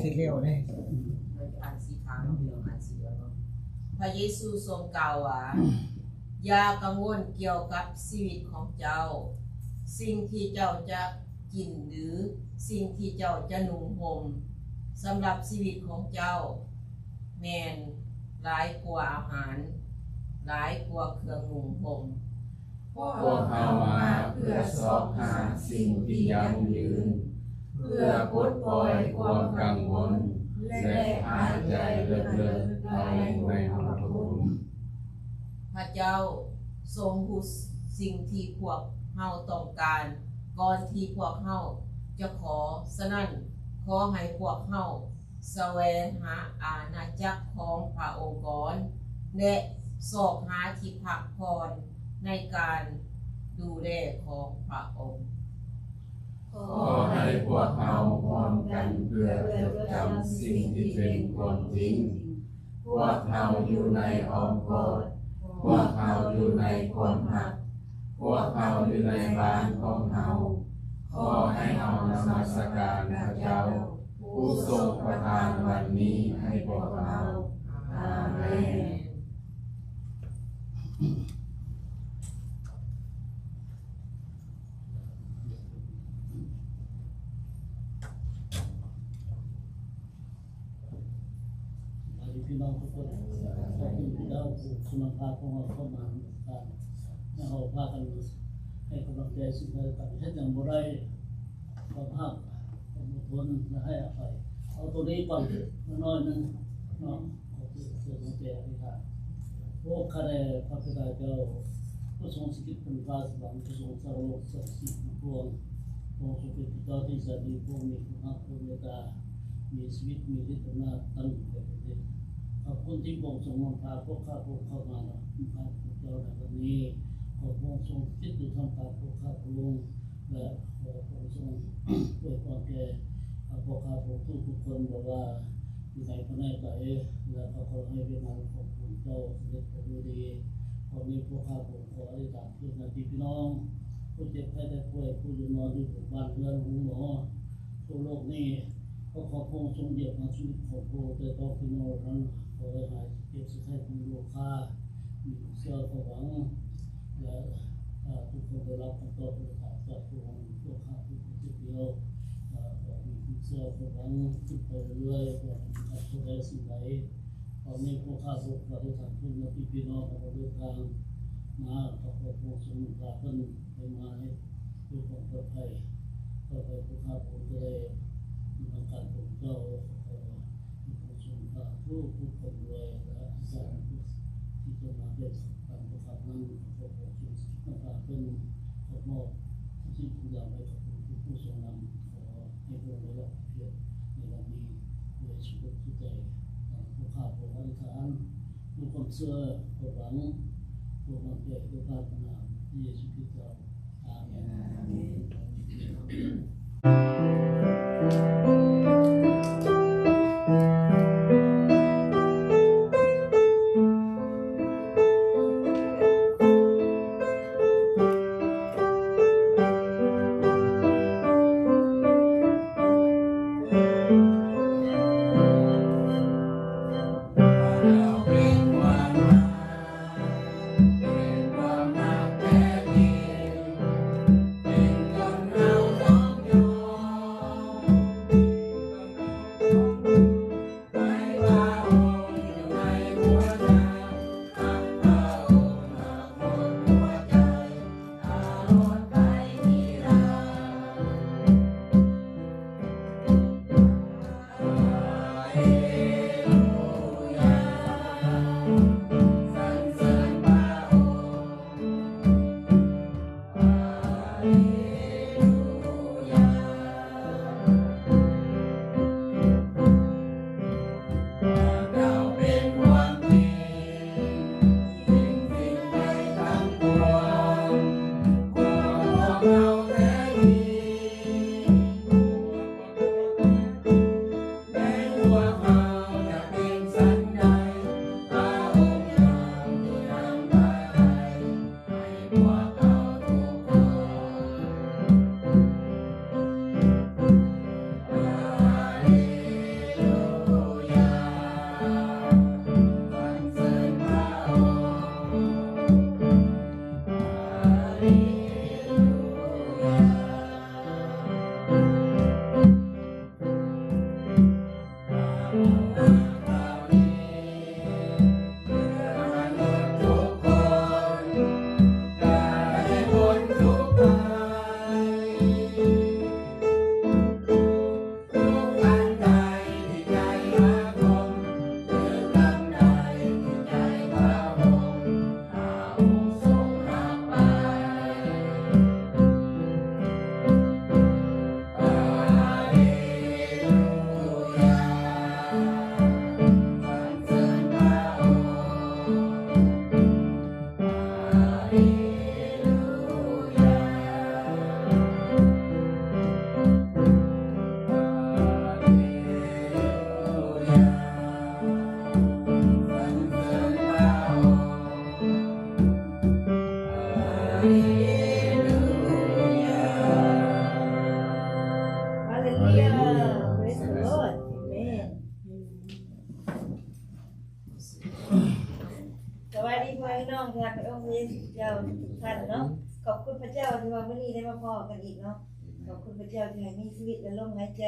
ເຮັດແລ້ວເດ້ ອ່ານສີຂາວເນາະ ພີ່ນ້ອງ ອ່ານສີຂາວເນາະ. ພະເຢຊູຊົງກ່າວວ່າ ຢ່າກັງວົນກ່ຽວກັບຊີວິດຂອງເຈົ້າ, ສິ່ງທີ່ເຈົ້າຈະກິນ ຫຼື ສິ່ງທີ່ເຈົ້າຈະນຸ່ງຫົ່ມ. ສຳລັບຊີວິດຂອງເຈົ້າ ແມ່ນຫຼາຍກວ່າອາຫານ, ຫຼາຍກວ່າເຄື່ອງນຸ່ງຫົ່ມ. ພວກເຮົາມາເພື່ອຊອກຫາສິ່ງທີ່ຢັ້ງຢືນ, ເພື່ອປົດປ່ອຍຄວາມກັງວົນ ແລະ ຫາຍໃຈເລິກໆ ເອົາໃນພະຄຸນ. ພະເຈົ້າຊົງຮູ້ສິ່ງທີ່ພວກເຮົາຕ້ອງການ ກ່ອນທີ່ພວກເຮົາຈະຂໍ. ສະນັ້ນ, ຂໍໃຫ້ພວກເຮົາ ສະແຫວງຫາອານາຈັກຂອງພະອົງກ່ອນ ແລະ ຊອກຫາທີ່ພັກຜ່ອນໃນການດູແລຂອງພະອົງ. ຂໍໃຫ້ພວກເຮົາຮ່ວມກັນເພື່ອຈົດຈຳສິ່ງທີ່ເປັນຄວາມຈິງ. ພວກເຮົາຢູ່ໃນອ້ອມກອດ, ພວກເຮົາຢູ່ໃນຄວາມຮັກ, ພວກເຮົາຢູ່ໃນບ້ານຂອງເຮົາ. ຂໍໃຫ້ເຮົານະມັດສະການພະເຈົ້າ ຜູ້ຊົງປະທານວັນນີ້ໃຫ້ພວກເຮົາ. ອາເມນ. ສະບາຍດີພີ່ນ້ອງທຸກຄົນ. ຂອບຄຸນພະເຈົ້າຜູ້ຊົງນຳພາພວກເຮົາເຂົ້າມາໃນການ ໃຫ້ເຮົາພາກັນໃຫ້ກຳລັງໃຈຊຶ່ງກັນແລະກັນ. ເຮັດຫຍັງບໍ່ໄດ້ ຄວາມຮັກ, ຄວາມອົດທົນ ແລະ ໃຫ້ອະໄພ. ເອົາໂຕນີ້ກ່ອນໜ້ອຍໜຶ່ງເນາະ. ຂໍເຊີນແກ່ອະທິຖານ. ໂອ້ ຂ້າແດ່ພະບິດາເຈົ້າ ຜູ້ຊົງສະຖິດເປັນຟ້າສະຫວັງ, ຜູ້ຊົງສ້າງໂລກສ້າງສິ່ງທັງປວງ, ພະອົງຊົງເປັນພະເຈົ້າທີ່ໃຈດີ, ພະອົງມີຄວາມຮັກ, ຄວາມເມດຕາ, ມີຊີວິດ, ມີລິດອຳນາດຕັ້ງຢູ່ໃນແຜ່ນດິນ. ຂອບຄຸນທີ່ພະອົງຊົງນຳພາພວກຂ້າພະອົງເຂົ້າມານະມັດສະການພະເຈົ້າໃນວັນນີ້. ຂໍພະອົງຊົງສະຖິດຢູ່ທ່າມກາງພວກຂ້າພະອົງ ແລະ ຂໍພະອົງຊົງອວຍພອນແກ່ພວກຂ້າພະອົງທຸກໆຄົນ ບໍ່ວ່າຢູ່ໃນພະແນກໃດ ແລະ ຂໍໃຫ້ວຽກງານຂອງພະອົງເຈົ້າສຳເລັດໄປດ້ວຍດີ. ພວກນີ້ພວກຂ້າພະອົງຂໍອະທິຖານເພື່ອຍາດຕິພີ່ນ້ອງ ຜູ້ເຈັບໄຂ້ໄດ້ປ່ວຍ, ຜູ້ຢູ່ນອນຢູ່ໂຮງບານເຮືອນໂຮງໝໍ ທົ່ວໂລກນີ້. ຂໍ ຂໍພະອົງຊົງຢຽບມາຊີວິດຂອງພວກແຕ່ຕ້ອງພີ່ນ້ອງນັ້ນ ຂໍໃຫ້ຫາຍເຈັບສະໄຂ້ຄວາມໂລຄາ ມີຄວາມເຊື່ອຄວາມຫວັງ ແລະ ອາ ທຸກຄົນໄດ້ຮັບຄຳຕອບປະທານຈາກພະອົງ ພວກຂ້າພະອົງເຊັ່ນດຽວ ອາ ຂໍມີຄວາມເຊື່ອຄວາມຫວັງຂຶ້ນໄປເລື້ອຍໆ ວ່າມີຄຳສະແດງສິ່ງໃດ ຕອນນີ້ພວກຂ້າພະອົງຂໍອະທິຖານເພື່ອຍາດຕິພີ່ນ້ອງເຮົາເດີນທາງມາ ຂໍພະອົງຊົງນຳພາເພິ່ນ ໃຫ້ມາໃຫ້ດ້ວຍຄວາມປອດໄພ. ຕໍ່ໄປພວກຂ້າພະອົງຈະໄດ້ນຳການຂອງເຈົ້າ ຂໍໃຫ້ພະອົງຊົງນຳພາທຸກໆຄົນດ້ວຍ ແລະ ອາຈານທີ່ຈະມາເປັນການປະກອບນັ້ນ ຂໍພະອົງຊົງນຳພາເພິ່ນ ຂໍມອບທຸກສິ່ງທຸກຢ່າງໄວ້ກັບຜູ້ຊົງນຳ ຂໍໃຫ້ພະອົງໄດ້ຮັບກຽດໃນວັນນີ້ດ້ວຍສຸດໃຈ. ພວກຂ້າພະອົງອະທິຖານດ້ວຍຄວາມເຊື່ອຄວາມຫວັງ ພວກມັນເກີດດ້ວຍພະນາມພະເຢຊູຄຣິດເຈົ້າ. ອາເມນ. เจ้าทุกท่านเนาะ ขอบคุณพระเจ้าที่ว่ามื้อนี้ได้มาพ้อกันอีกเนาะ ขอบคุณพระเจ้าที่ให้มีชีวิตและลมหายใจ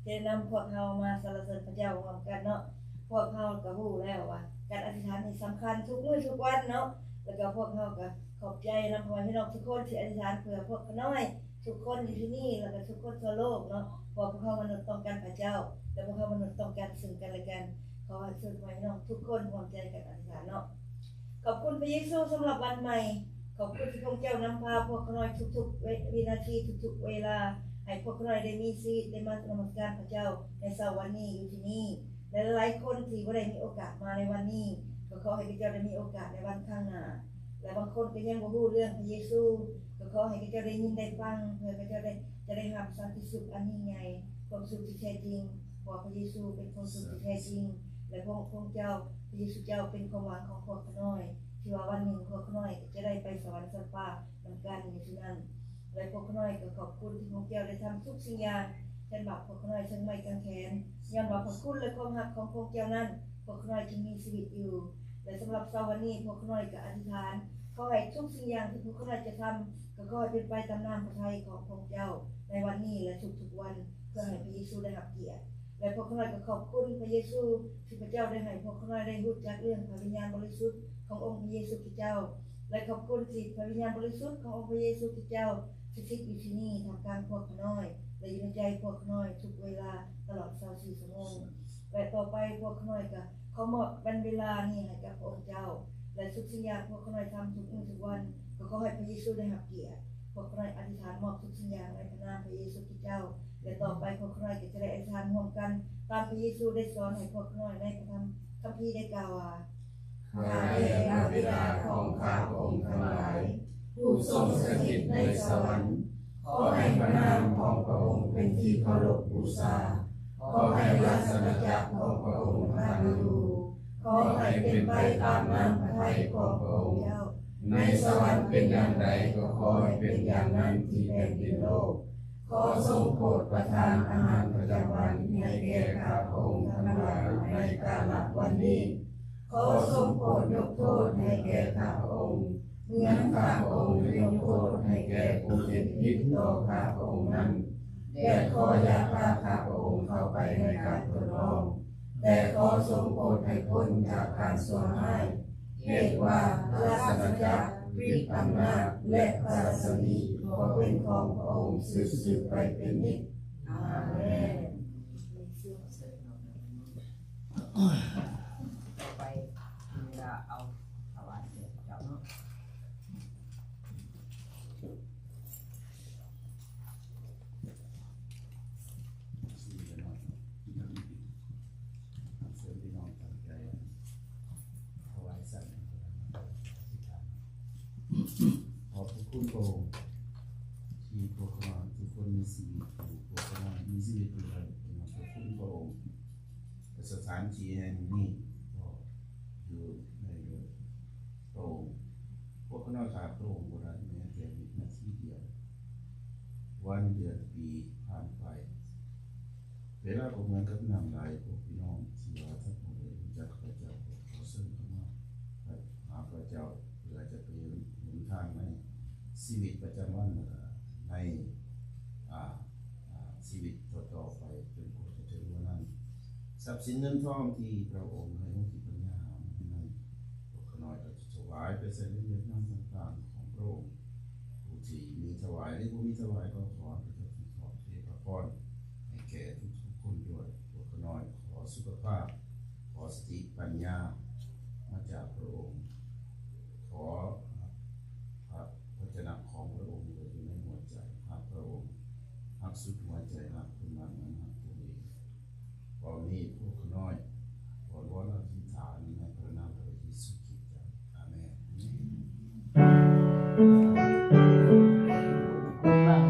ที่ได้นำพวกเฮามาสรรเสริญพระเจ้าร่วมกันเนาะ พวกเฮาก็ฮู้แล้วว่าการอธิษฐานนี่สำคัญทุกมื้อทุกวันเนาะ แล้วก็พวกเฮาก็ขอบใจนำพ่อแม่พี่น้องทุกคนที่อธิษฐานเพื่อพวกข้าน้อยทุกคนอยู่ที่นี่ แล้วก็ทุกคนทั่วโลกเนาะ เพราะว่าพวกเฮามนุษย์ต้องการพระเจ้า และพวกเฮามนุษย์ต้องการซึ่งกันและกัน ขอให้เชิญพ่อแม่พี่น้องทุกคนร่วมใจกันอธิษฐานเนาะ ขอบคุณพระเยซูสำหรับวันใหม่ ขอบคุณที่พระองค์เจ้านำพาพวกข้าน้อยทุกๆเว- วินาที ทุกๆเวลา ให้พวกข้าน้อยได้มีชีวิต ได้มานมัสการพระเจ้าในเช้าวันนี้อยู่ที่นี่ และหลายๆคนที่บ่ได้มีโอกาสมาในวันนี้ ก็ขอให้พระเจ้าได้มีโอกาสในวันข้างหน้า และบางคนก็ยังบ่ฮู้เรื่องพระเยซู ก็ขอให้พระเจ้าได้ยินได้ฟัง เพื่อพระเจ้าได้ จะได้รับสันติสุขอันยิ่งใหญ่ ความสุขที่แท้จริง เพราะว่าพระเยซูเป็นความสุขที่แท้จริง และพระองค์เจ้า พระเยซูเจ้าเป็นความหวังของพวกข้าน้อย ที่ว่าวันหนึ่งพวกข้าน้อยจะได้ไปสวรรค์ชั้นฟ้านำกันอยู่ที่นั่น และพวกข้าน้อยก็ขอบคุณที่พระองค์เจ้าได้ทำทุกสิ่งอย่าง แทนบาปพวกข้าน้อยเชิงไม้กางเขน ย้อนว่าพระคุณและความฮักของพระองค์เจ้านั้น พวกข้าน้อยจึงมีชีวิตอยู่ และสำหรับเช้าวันนี้พวกข้าน้อยก็อธิษฐาน ขอให้ทุกสิ่งอย่างที่พวกข้าน้อยจะทำ ก็ขอให้เป็นไปตามน้ำพระทัยของพระองค์เจ้า ในวันนี้และทุกๆวัน เพื่อให้พระเยซูได้รับเกียรติ และพวกข้าน้อยก็ขอบคุณพระเยซู ที่พระเจ้าได้ให้พวกข้าน้อยได้รู้จักเรื่องพระวิญญาณบริสุทธิ์ขององค์พระเยซูคริสต์เจ้า และขอบคุณที่พระวิญญาณบริสุทธิ์ขององค์พระเยซูคริสต์เจ้าสถิตอยู่ที่นี่ท่ามกลางพวกข้าน้อย และอยู่ในใจพวกข้าน้อยทุกเวลาตลอดซาวสี่ชั่วโมง และต่อไปพวกข้าน้อยก็ขอมอบวันเวลานี้ให้กับพระองค์เจ้า และทุกสิ่งอย่างพวกข้าน้อยทำทุกมื้อทุกวัน ก็ขอให้พระเยซูได้รับเกียรติ พวกข้าน้อยอธิษฐานมอบทุกสิ่งอย่างในพระนามพระเยซูคริสต์เจ้า และต่อไปพวกข้าน้อยก็จะได้อธิษฐานร่วมกัน ตามพระเยซูได้สอนให้พวกข้าน้อยในพระธรรมคัมภีร์ได้กล่าวว่า ข้าแต่พระบิดาของข้าพระองค์ทั้งหลาย ผู้ทรงสถิตในสวรรค์ ขอให้พระนามของพระองค์เป็นที่เคารพบูชา ขอให้ราชอาณาจักรของพระองค์ประทานอยู่ ขอให้เป็นไปตามน้ำพระทัยของพระองค์ ในสวรรค์เป็นอย่างใด ก็ขอให้เป็นอย่างนั้นที่แผ่นดินโลก ขอทรงโปรดประทานอาหารประจำวันให้แก่ข้าพระองค์ทั้งหลายในกาลวันนี้ ขอทรงโปรดยกโทษให้แก่ข้าพระองค์ เหมือนข้าพระองค์ยกโทษให้แก่ผู้เห็นผิดต่อข้าพระองค์นั้น และขออย่าพาข้าพระองค์เข้าไปในการทดลอง แต่ขอทรงโปรดให้พ้นจากการชั่วร้าย เหตุว่าราชอาณาจักร ฤทธิ์อำนาจ และพระราชนีก็เป็นของพระองค์สืบๆไปเป็นนิจ อาเมน ไป เวลาเอาถวายแด่พระเจ้าเนาะ เชิญพี่น้องตั้งใจถวายสัตย์ ขอบพระคุณพระองค์ ที่พวกเราทุกคนมีชีวิตอยู่ พวกเรามีชีวิตอยู่ได้ ขอบพระคุณพระองค์ สถานที่แห่งนี้ก็อยู่ในพระองค์ พวกข้าน้อยขาดพระองค์บ่ได้แม้แต่วินาทีเดียว วันเดือนปีผ่านไป เวลาก็เหมือนกับน้ำไหล พวกพี่น้องที่ว่าทั้งหมดได้รู้จักพระเจ้า ขอเชิญเข้ามาหาพระเจ้า เพื่อจะไปหนทางในชีวิตประจำวัน และใน อ่า อ่า ชีวิตต่อๆไป จนกว่าจะถึงวันนั้น ทรัพย์สินเงินทองที่พระองค์ให้ องค์ที่ปัญญาหามาให้นั้น พวกข้าน้อยก็จะถวายไปใส่ในเวียกงานต่างๆของพระองค์ ผู้ที่มีถวายหรือบ่มีถวายก็ขอให้พระเจ้าทรงขอบเทพระพรให้แก่ทุกๆคนด้วย พวกข้าน้อยขอสุขภาพ ขอสติปัญญามาจากพระองค์ ขอพระวจนะของพระองค์ไว้อยู่ในหัวใจ ฮักพระองค์ ฮักสุดหัวใจ ฮักคนนั้นเหมือนฮักตัวเอง ขอนี้พวกข้าน้อยขอร้องอธิษฐานในพระนามพระเยซูคริสต์เจ้า อาเมน ขอบคุณมาก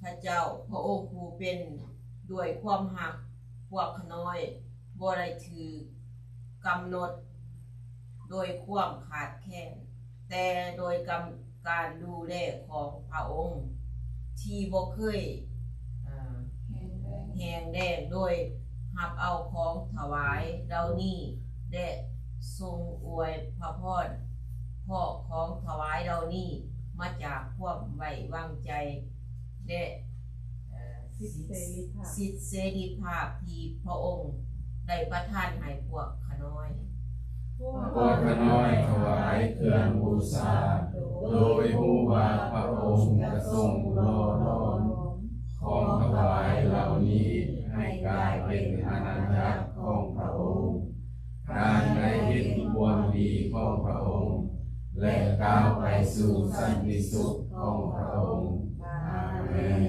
ພະເຈົ້າ ພະອົງຜູ້ເປັນດ້ວຍຄວາມຮັກພວກຂ້ານ້ອຍ ບໍ່ໄດ້ຖືກກຳນົດໂດຍຄວາມຂາດແຄນ, ແຕ່ໂດຍກຳ ການດູແລຂອງພະອົງທີ່ບໍ່ເຄີຍ ເອີ ແຫ້ງແລ້ງ ໂດຍຮັບເອົາຂອງຖວາຍເຫຼົ່ານີ້ ແລະ ຊົງອວຍພະພອນ ເພາະຂອງຖວາຍເຫຼົ່ານີ້ມາຈາກຄວາມໄວ້ວາງໃຈ ແລະ ເອີ ສິດເສລີພາບ ສິດເສລີພາບທີ່ພະອົງໄດ້ປະທານໃຫ້ພວກຂ້ານ້ອຍ. ພວກຂ້ານ້ອຍຖວາຍເຄື່ອງບູຊາ ໂດຍຮູ້ວ່າພະອົງຈະຊົງຫຼໍ່ຫຼອມຂອງຖວາຍເຫຼົ່ານີ້ໃຫ້ກາຍເປັນອານາຈັກຂອງພະອົງ, ການໄດ້ເຫັນຄວາມດີຂອງພະອົງ ແລະ ກ້າວໄປສູ່ສັນຕິສຸກຂອງພະອົງ. ອາເມນ.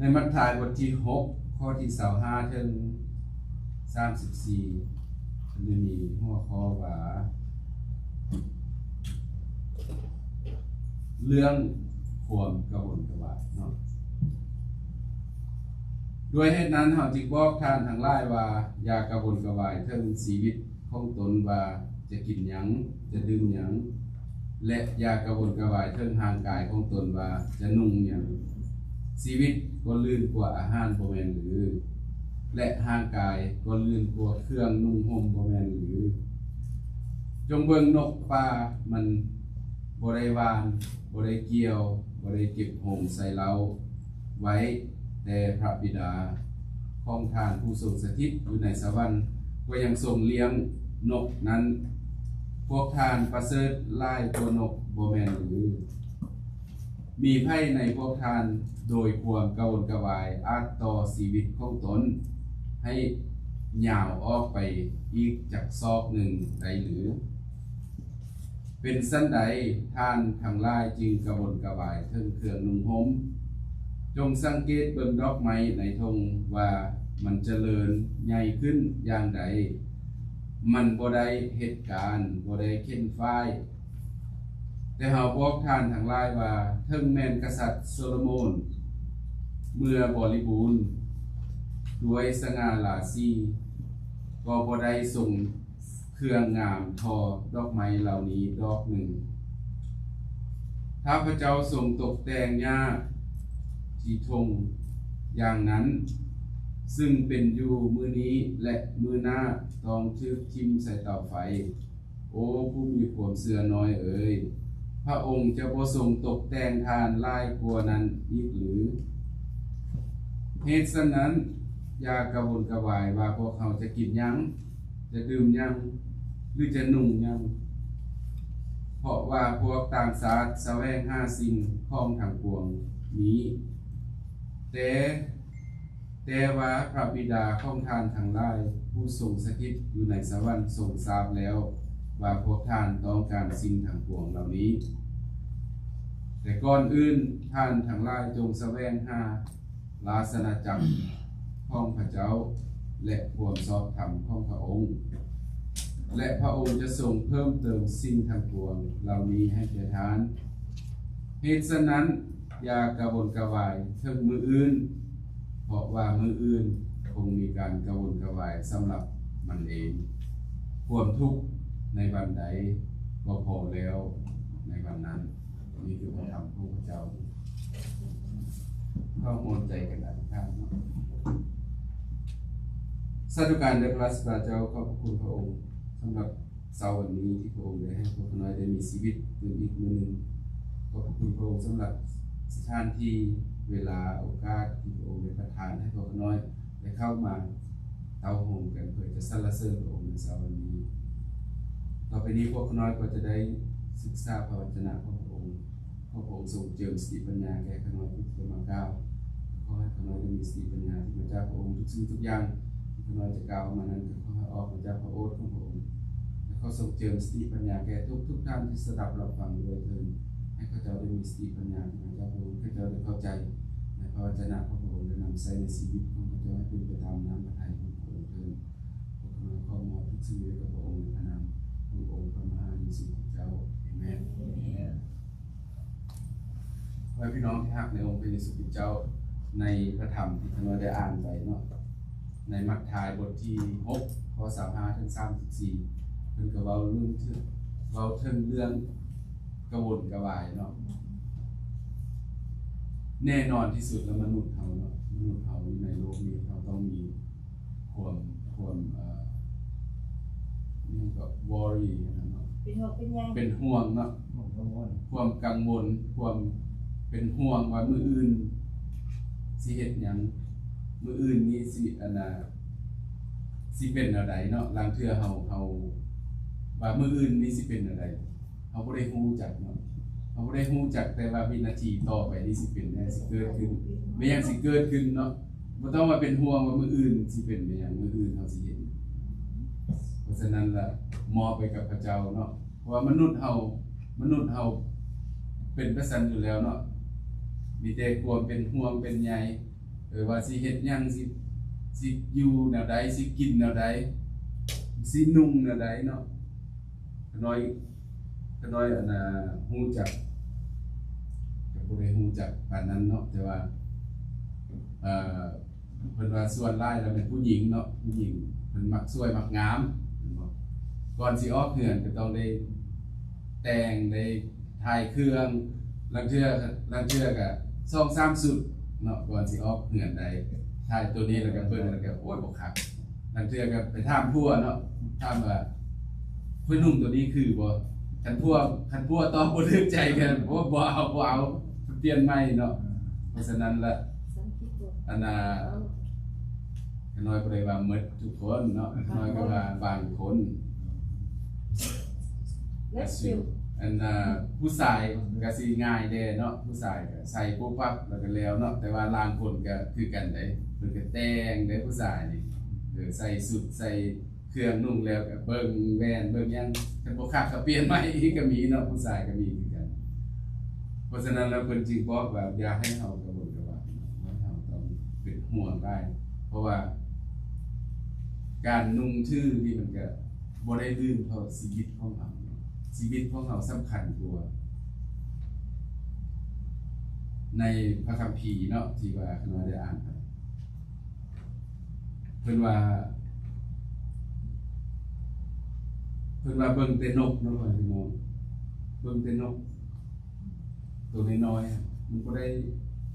ໃນມັດທາຍບົດທີຫົກ ຂໍ້ທີຊາວຫ້າເຖິງສາມສິບສີ່ ເພິ່ນໄດ້ມີຫົວຂໍ້ວ່າ ເລື່ອງຄວາມກະວົນກະວາຍເນາະ. ດ້ວຍເຫດນັ້ນ ເຮົາຈຶ່ງບອກທ່ານທັງຫຼາຍວ່າ ຢ່າກະວົນກະວາຍເຖິງຊີວິດຂອງຕົນວ່າຈະກິນຫຍັງ, ຈະດື່ມຫຍັງ ແລະ ຢ່າກະວົນກະວາຍເຖິງຮ່າງກາຍຂອງຕົນວ່າຈະນຸ່ງຫຍັງ. ຊີວິດກໍລື່ນກວ່າອາຫານບໍ່ແມ່ນຫຼື? ແລະ ຮ່າງກາຍກໍລື່ນກວ່າເຄື່ອງນຸ່ງຫົ່ມບໍ່ແມ່ນຫຼື? ຈົ່ງເບິ່ງນົກປ່າ, ມັນບໍ່ໄດ້ຫວ່ານ, ບໍ່ໄດ້ກ່ຽວ, ບໍ່ໄດ້ເກັບໂຮງໃສ່ເລົ້າໄວ້, ແຕ່ພະບິດາຂອງທ່ານຜູ້ຊົງສະຖິດຢູ່ໃນສະຫວັນກໍຍັງຊົງລ້ຽງນົກນັ້ນ. ພວກທ່ານປະເສີດຫຼາຍກວ່ານົກບໍ່ແມ່ນຫຼື? ມີໃຜໃນພວກທ່ານໂດຍຄວາມກະວົນກະວາຍອາດຕໍ່ຊີວິດຂອງຕົນໃຫ້ຍາວອອກໄປອີກຈັກສອກໜຶ່ງໄດ້ຫຼື? ເປັນສັນໃດທ່ານທັງຫຼາຍຈຶ່ງກະວົນກະວາຍເຖິງເຄື່ອງນຸ່ງຫົ່ມ? ຈົ່ງສັງເກດເບິ່ງດອກໄມ້ໃນທົ່ງວ່າມັນຈະເລີນໃຫຍ່ຂຶ້ນຢ່າງໃດ. ມັນບໍ່ໄດ້ເຮັດການ, ບໍ່ໄດ້ເຂັນຝ້າຍ. ແຕ່ເຮົາບອກທ່ານທັງຫຼາຍວ່າ ເຖິງແມ່ນກະສັດໂຊໂລໂມນ ເມື່ອບໍລິບູນດ້ວຍສະຫງ່າລາສີ ກໍບໍ່ໄດ້ຊົງເຄື່ອງງາມທໍ່ດອກໄມ້ເຫຼົ່ານີ້ດອກໜຶ່ງ. ຖ້າພະເຈົ້າຊົງຕົກແຕ່ງຫຍ້າທີ່ທົ່ງຢ່າງນັ້ນ, ຊຶ່ງເປັນຢູ່ມື້ນີ້ ແລະ ມື້ໜ້າຕ້ອງຖືກຖິ້ມໃສ່ເຕົາໄຟ, ໂອ ຜູ້ມີຄວາມເຊື່ອນ້ອຍເອີຍ, ພະອົງຈະບໍ່ຊົງຕົກແຕ່ງທ່ານຫຼາຍກວ່ານັ້ນອີກຫຼື? ເຫດສະນັ້ນ, ຢ່າກະວົນກະວາຍວ່າພວກເຮົາຈະກິນຫຍັງ, ຈະດື່ມຫຍັງ ຫຼື ຈະນຸ່ງຫຍັງ, ເພາະວ່າພວກຕ່າງຊາດສະແຫວງຫາສິ່ງຂອງທັງປວງນີ້, ແຕ່ ແຕ່ວ່າພະບິດາຂອງທ່ານທັງຫຼາຍ ຜູ້ຊົງສະຖິດຢູ່ໃນສະຫວັນ ຊົງຊາບແລ້ວວ່າພວກທ່ານຕ້ອງການສິ່ງທັງປວງເຫຼົ່ານີ້. ແຕ່ກ່ອນອື່ນ, ທ່ານທັງຫຼາຍຈົ່ງສະແຫວງຫາລາຊະອານາຈັກຂອງພະເຈົ້າ ແລະ ຄວາມຊອບທຳຂອງພະອົງ, ແລະ ພະອົງຈະຊົງເພີ່ມເຕີມສິ່ງທັງປວງເຫຼົ່ານີ້ໃຫ້ແກ່ທ່ານ. ເຫດສະນັ້ນ, ຢ່າກະວົນກະວາຍເຖິງມື້ອື່ນ, ເພາະວ່າມື້ອື່ນຄົງມີການກະວົນກະວາຍສຳລັບມັນເອງ. ຄວາມທຸກໃນວັນໃດກໍພໍແລ້ວໃນວັນນັ້ນ. ນີ້ຄືພະທຳຂອງພະເຈົ້າ. ເຮົາຮ່ວມໃຈກັນອະທິຖານເນາະ. ສາທຸການແດ່ພະລາຊະບິດາເຈົ້າ, ຂອບພະຄຸນພະອົງສຳລັບ ເຊົ້າວັນນີ້ທີ່ພະອົງໄດ້ໃຫ້ພວກຂ້ານ້ອຍໄດ້ມີຊີວິດຕື່ມອີກມື້ໜຶ່ງ. ຂອບພະຄຸນພະອົງສຳລັບສະຖານທີ່, ເວລາ, ໂອກາດທີ່ພະອົງໄດ້ປະທານໃຫ້ພວກຂ້ານ້ອຍໄດ້ເຂົ້າມາເຕົ້າໂຮມກັນ ເພື່ອຈະສັນລະເສີນພະອົງໃນເຊົ້າວັນນີ້. ຕໍ່ໄປນີ້ພວກຂ້ານ້ອຍກໍຈະໄດ້ສຶກສາພະວັດຈະນະຂອງພະອົງ. ຂໍພະອົງຊົງເຈີມສະຕິປັນຍາແກ່ຂ້ານ້ອຍຜູ້ທີ່ຈະມາກ່າວ. ຂໍໃຫ້ຂ້ານ້ອຍໄດ້ມີສະຕິປັນຍາທີ່ມາຈາກພະອົງ. ທຸກສິ່ງທຸກຢ່າງທີ່ຂ້ານ້ອຍຈະກ່າວອອກມານັ້ນ ກໍຂໍໃຫ້ອອກມາຈາກພະໂອດຂອງພະອົງ. ແລະ ຂໍຊົງເຈີມສະຕິປັນຍາແກ່ທຸກໆທ່ານທີ່ສະດັບຮັບຟັງດ້ວຍເທີ້ນ. ໃຫ້ເຂົາເຈົ້າໄດ້ມີສະຕິປັນຍາທີ່ມາຈາກພະອົງ, ໃຫ້ເຂົາເຈົ້າໄດ້ເຂົ້າໃຈໃນພະວັດຈະນະຂອງພະອົງ ແລະ ນຳໃຊ້ໃນຊີວິດຂອງເຂົາເຈົ້າໃຫ້ເປັນໄປຕາມນ້ຳພະໄທຂອງພະອົງເທີ້ນ. ພວກຂ້ານ້ອຍຂໍມອບທຸກຊີວິດໃຫ້ກັບພະອົງ ໃນພະນາມຂອງອົງພະມະຫາເຢຊູຄຣິສເຈົ້າ. ອາເມນ. ອາເມນ. ແລະ ພີ່ນ້ອງທີ່ຮັກໃນອົງພະເຢຊູຄຣິສເຈົ້າ, ໃນພະທຳທີ່ຂ້ານ້ອຍໄດ້ອ່ານໄປເນາະ, ໃນມັດທາຍບົດທີຫົກ ຂໍ້ຊາວຫ້າເຖິງສາມສິບສີ່ ເພິ່ນກໍເວົ້າເລື່ອງ ເວົ້າເຖິງເລື່ອງກະວົນກະວາຍເນາະ. ແນ່ນອນທີ່ສຸດແລ້ວ ມະນຸດເຮົາເນາະ, ມະນຸດເຮົາຢູ່ໃນໂລກນີ້ ເຮົາຕ້ອງມີ ຄວາມ ຄວາມ ເອີ ອີຫຍັງກໍ worry ຫັ້ນນະເນາະ, ເປັນຫ່ວງເປັນໃຍ ເປັນຫ່ວງເນາະ, ຄວາມກັງວົນ ຄວາມເປັນຫ່ວງວ່າມື້ອື່ນຊິເຮັດຫຍັງ, ມື້ອື່ນນີ້ຊິ ອັນນ່າ ຊິເປັນແນວໃດເນາະ. ລາງເທື່ອເຮົາ ເຮົາວ່າມື້ອື່ນນີ້ຊິເປັນແນວໃດ ເຮົາບໍ່ໄດ້ຮູ້ຈັກເນາະ, ເຮົາບໍ່ໄດ້ຮູ້ຈັກແຕ່ວ່າວິນາທີຕໍ່ໄປນີ້ຊິເປັນແນວ ຊິເກີດຂຶ້ນ ແມ່ນຫຍັງຊິເກີດຂຶ້ນເນາະ. ບໍ່ຕ້ອງວ່າເປັນຫ່ວງວ່າມື້ອື່ນຊິເປັນແມ່ນຫຍັງ, ມື້ອື່ນເຮົາຊິເຮັດຫຍັງ. ເພາະສະນັ້ນລະ ມອບໄປກັບພະເຈົ້າເນາະ, ເພາະວ່າມະນຸດເຮົາ ມະນຸດເຮົາເປັນໄປຊັ້ນຢູ່ແລ້ວເນາະ, ມີແຕ່ຄວາມເປັນຫ່ວງເປັນໃຍ. ເອີ ວ່າຊິເຮັດຫຍັງ ຊິ ຊິຢູ່ແນວໃດ ຊິກິນແນວໃດ ຊິນຸ່ງແນວໃດເນາະ. ຂະນ້ອຍ ຂະນ້ອຍ ອັນນ່າ ຮູ້ຈັກ ກໍບໍ່ໄດ້ຮູ້ຈັກປານນັ້ນເນາະ ແຕ່ວ່າ ເອີ ເພິ່ນວ່າສ່ວນຫຼາຍແລ້ວແມ່ນຜູ້ຍິງເນາະ ຜູ້ຍິງເພິ່ນມັກສວຍມັກງາມແມ່ນບໍ່? ກ່ອນຊິອອກເຮືອນກໍຕ້ອງໄດ້ແຕ່ງ ໄດ້ຖ່າຍເຄື່ອງ ລາງເທື່ອ ລາງເທື່ອກໍສອງສາມຊຸດເນາະ ກ່ອນຊິອອກເຮືອນໄດ້ ຖ່າຍໂຕນີ້ແລ້ວກໍເບິ່ງແລ້ວກໍ ໂອ້ຍ ບໍ່ຄັກ. ລາງເທື່ອກໍໄປຖາມຜົວເນາະ ຖາມວ່າ ຂ້ອຍນຸ່ງໂຕນີ້ຄືບໍ່? ຄັນຜົວ ຄັນຜົວຕອບບໍ່ຖືກໃຈກໍ ໂອ້ ບໍ່ເອົາ ບໍ່ເອົາ ປ່ຽນໃໝ່ເນາະ. ເພາະສະນັ້ນລະ ອັນນ່າ ຂະນ້ອຍບໍ່ໄດ້ວ່າໝົດທຸກຄົນເນາະ ຂະນ້ອຍກໍວ່າບາງຄົນ ອັນນ່າ ຜູ້ຊາຍກໍຊິງ່າຍແດ່ເນາະ ຜູ້ຊາຍກໍໃສ່ປຸບປັບແລ້ວກໍແລ້ວເນາະ ແຕ່ວ່າລາງຄົນກໍຄືກັນເດ້ ເພິ່ນກໍແຕ່ງເດ້ ຜູ້ຊາຍນີ້ ເອີ ໃສ່ຊຸດ ໃສ່ ເຄື່ອງນຸ່ງແລ້ວກໍເບິ່ງແວ່ນເບິ່ງຫຍັງ ຄັນບໍ່ຄັກກໍປ່ຽນໃໝ່ອີກກໍມີເນາະ ຜູ້ຊາຍກໍມີຄືກັນ. ເພາະສະນັ້ນແລ້ວເພິ່ນຈຶ່ງບອກວ່າ ຢ່າໃຫ້ເຮົາກະວົນກະວາຍເນາະ ໃຫ້ເຮົາຕ້ອງເປັນຫ່ວງຫຼາຍ ເພາະວ່າການນຸ່ງຖືນີ້ມັນກະບໍ່ໄດ້ເລື່ອງເທົ່າຊີວິດຂອງເຮົາເນາະ ຊີວິດຂອງເຮົາສຳຄັນກວ່າ ໃນພະຄຳພີເນາະ ທີ່ວ່າຂ້ານ້ອຍໄດ້ອ່ານໄປ ເພິ່ນວ່າ ເພິ່ນວ່າເບິ່ງແຕ່ນົກເນາະ ພໍ່ແມ່ພີ່ນ້ອງ ເບິ່ງແຕ່ນົກໂຕນ້ອຍໆ ມັນບໍ່ໄດ້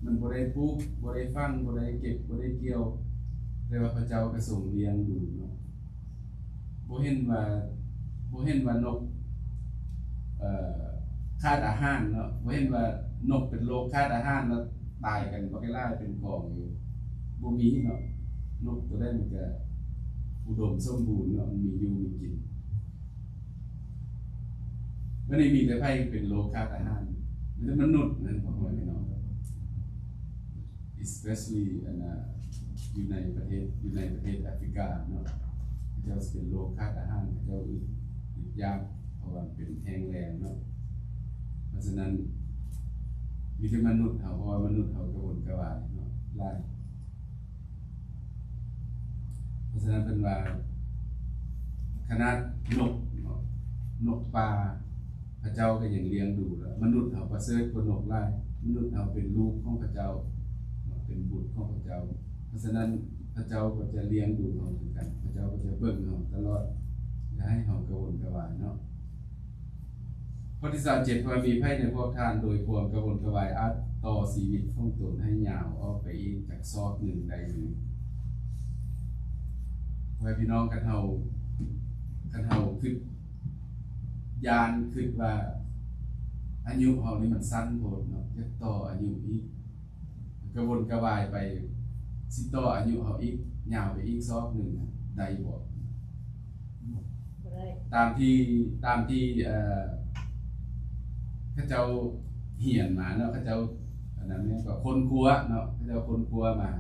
ມັນບໍ່ໄດ້ປູກ ບໍ່ໄດ້ຝັງ ບໍ່ໄດ້ເກັບ ບໍ່ໄດ້ກ່ຽວ ແຕ່ວ່າພະເຈົ້າກໍຊົງລ້ຽງດູເນາະ ບໍ່ເຫັນວ່າ ບໍ່ເຫັນວ່ານົກ ເອີ ຂາດອາຫານເນາະ ບໍ່ເຫັນວ່ານົກເປັນໂລກຂາດອາຫານ ແລ້ວຕາຍກັນບັກຫຼາຍເປັນກອງຢູ່ ບໍ່ມີເນາະ ນົກໂຕໃດມັນກະອຸດົມສົມບູນເນາະ ມັນມີຢູ່ມີກິນ. ບັດນີ້ມີແຕ່ໃຜເປັນໂລກຂາດອາຫານ? ມີແຕ່ມະນຸດນັ້ນ ພໍ່ແມ່ພີ່ນ້ອງ. Especially ອັນນ່າ ຢູ່ໃນປະເທດ ຢູ່ໃນປະເທດແອຟຣິກາເນາະ ເຂົາເຈົ້າຊິເປັນໂລກຂາດອາຫານ ເຂົາເຈົ້າອຶດ ອຶດຢາກ ເພາະວ່າເປັນແຫ້ງແລ້ງເນາະ. ເພາະສະນັ້ນ ມີແຕ່ມະນຸດເຮົາ ເພາະວ່າມະນຸດເຮົາກະວົນກະວາຍເນາະ ຫຼາຍ. ເພາະສະນັ້ນເພິ່ນວ່າ ຂະໜາດນົກເນາະ ນົກປ່າ ພະເຈົ້າກໍຍັງລ້ຽງດູແລ້ວ ມະນຸດເຮົາປະເສີດກວ່ານົກຫຼາຍ ມະນຸດເຮົາເປັນລູກຂອງພະເຈົ້າເນາະ ເປັນບຸດຂອງພະເຈົ້າ ເພາະສະນັ້ນພະເຈົ້າກໍຈະລ້ຽງດູເຮົາຄືກັນ ພະເຈົ້າກໍຈະເບິ່ງເຮົາຕະຫຼອດ ຢ່າໃຫ້ເຮົາກະວົນກະວາຍເນາະ. ຂໍ້ທີຊາວເຈັດ ວ່າມີໃຜໃນພວກທ່ານໂດຍຄວາມກະວົນກະວາຍອາດຕໍ່ຊີວິດຂອງຕົນໃຫ້ຍາວອອກໄປອີກຈັກຊອກໜຶ່ງໄດ້ຫຼື? ພໍ່ແມ່ພີ່ນ້ອງ ຄັນເຮົາ ຄັນເຮົາຄິດ ຢ້ານຄິດວ່າອາຍຸເຮົານີ້ມັນສັ້ນໂພດເນາະ ຢາກຕໍ່ອາຍຸອີກ ກະວົນກະວາຍໄປ ຊິຕໍ່ອາຍຸເຮົາອີກ ຍາວໄປອີກຊອກໜຶ່ງນະ ໄດ້ບໍ່? ບໍ່ໄດ້ ຕາມທີ່ ຕາມທີ່ ເອີ ເຂົາເຈົ້າຮຽນມາເນາະ ເຂົາເຈົ້າ ອັນນັ້ນແມ່ນກໍຄົ້ນຄວ້າເນາະ ເຂົາເຈົ້າຄົ້ນຄວ້າມາ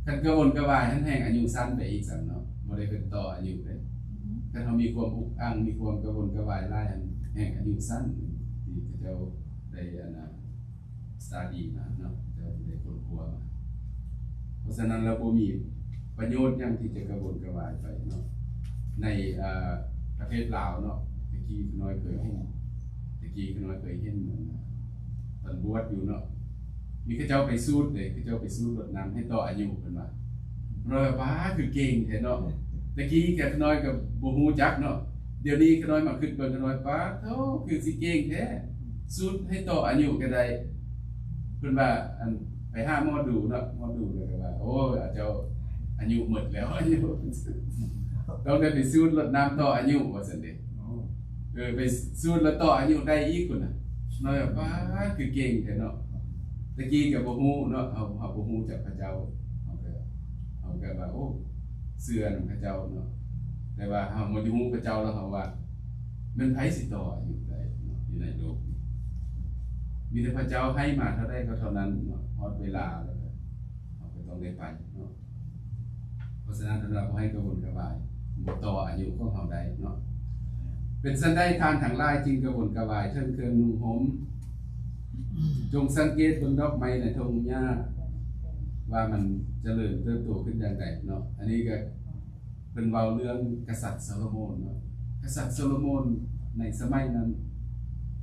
ຄັນກະວົນກະວາຍຫັ້ນແຮ່ງອາຍຸສັ້ນໄປອີກຊ້ຳເນາະ ບໍ່ໄດ້ເປັນຕໍ່ອາຍຸເດ້. ອືມ ຄັນເຮົາມີຄວາມອຸກອັ່ງ ມີຄວາມກະວົນກະວາຍຫຼາຍຫັ້ນ ແຮ່ງອາຍຸສັ້ນ ທີ່ເຂົາເຈົ້າໄດ້ ອັນນ່າ study ມາເນາະ ເຈົ້າໄດ້ຄົ້ນຄວ້າມາ. ເພາະສະນັ້ນແລ້ວບໍ່ມີປະໂຫຍດຫຍັງທີ່ຈະກະວົນກະວາຍໄປເນາະ. ໃນ ເອີ ປະເທດລາວເນາະ ແຕ່ກີ້ຂ້ານ້ອຍເຄີຍເຫັນ ແຕ່ກີ້ຂ້ານ້ອຍເຄີຍເຫັນ ຕອນບວດຢູ່ເນາະ ມີເຂົາເຈົ້າໄປສູດເດ້ ເຂົາເຈົ້າໄປສູດລົດນ້ຳໃຫ້ຕໍ່ອາຍຸ ເພິ່ນວ່າ ຂ້ານ້ອຍວ່າ ປ້າ ຄືເກັ່ງແທ້ເນາະ. ແຕ່ກີ້ຂ້ານ້ອຍກໍບໍ່ຮູ້ຈັກເນາະ ດຽວນີ້ຂ້ານ້ອຍມາຄິດເບິ່ງ ຂ້ານ້ອຍ ປ້າໂທ້ ຄືຊິເກັ່ງແທ້ ສູດໃຫ້ຕໍ່ອາຍຸກໍໄດ້. ເພິ່ນວ່າ ອັນ ໄປຫາໝໍດູເນາະ ໝໍດູແລ້ວກໍວ່າ ໂອ້ ເຈົ້າອາຍຸໝົດແລ້ວ ອາຍຸ ຕ້ອງໄດ້ໄປສູດລົດນ້ຳຕໍ່ອາຍຸ ວ່າຊັ້ນເດ້. ໂອ້ ເອີ ໄປສູດແລ້ວຕໍ່ອາຍຸໄດ້ອີກພຸ້ນນະ. ນ້ອຍວ່າ ປ້າ ຄືເກັ່ງແທ້ເນາະ. ແຕ່ກີ້ກໍບໍ່ຮູ້ເນາະ ເຮົາ ເຮົາບໍ່ຮູ້ຈັກເຂົາເຈົ້າ ເຮົາກໍ ເຮົາກໍວ່າ ໂອ້ ເຊື່ອນຳເຂົາເຈົ້າເນາະ. ແຕ່ວ່າເຮົາມາຮູ້ເຂົາເຈົ້າແລ້ວ ເຮົາວ່າ ແມ່ນໃຜຊິຕໍ່ອາຍຸໄດ້ເນາະ ຢູ່ໃນໂລກນີ້? ມີແຕ່ພະເຈົ້າໃຫ້ມາເທົ່າໃດກໍເທົ່ານັ້ນເນາະ. ຮອດເວລາແລ້ວກໍ ເຮົາກໍຕ້ອງໄດ້ໄປເນາະ. ເພາະສະນັ້ນ ເພິ່ນວ່າບໍ່ໃຫ້ກະວົນກະວາຍ ບໍ່ຕໍ່ອາຍຸຂອງເຮົາໄດ້ເນາະ. ເປັນສັນໃດທ່ານທັງຫຼາຍຈຶ່ງກະວົນກະວາຍເຖິງເຄື່ອງນຸ່ງຫົ່ມ? ຈົ່ງສັງເກດເບິ່ງດອກໄມ້ໃນທົ່ງຫຍ້າ ວ່າມັນຈະເລີນເຕີບໂຕຂຶ້ນຢ່າງໃດເນາະ. ອັນນີ້ກໍເພິ່ນເວົ້າເລື່ອງກະສັດໂຊໂລໂມນເນາະ. ກະສັດໂຊໂລໂມນໃນສະໄໝນັ້ນ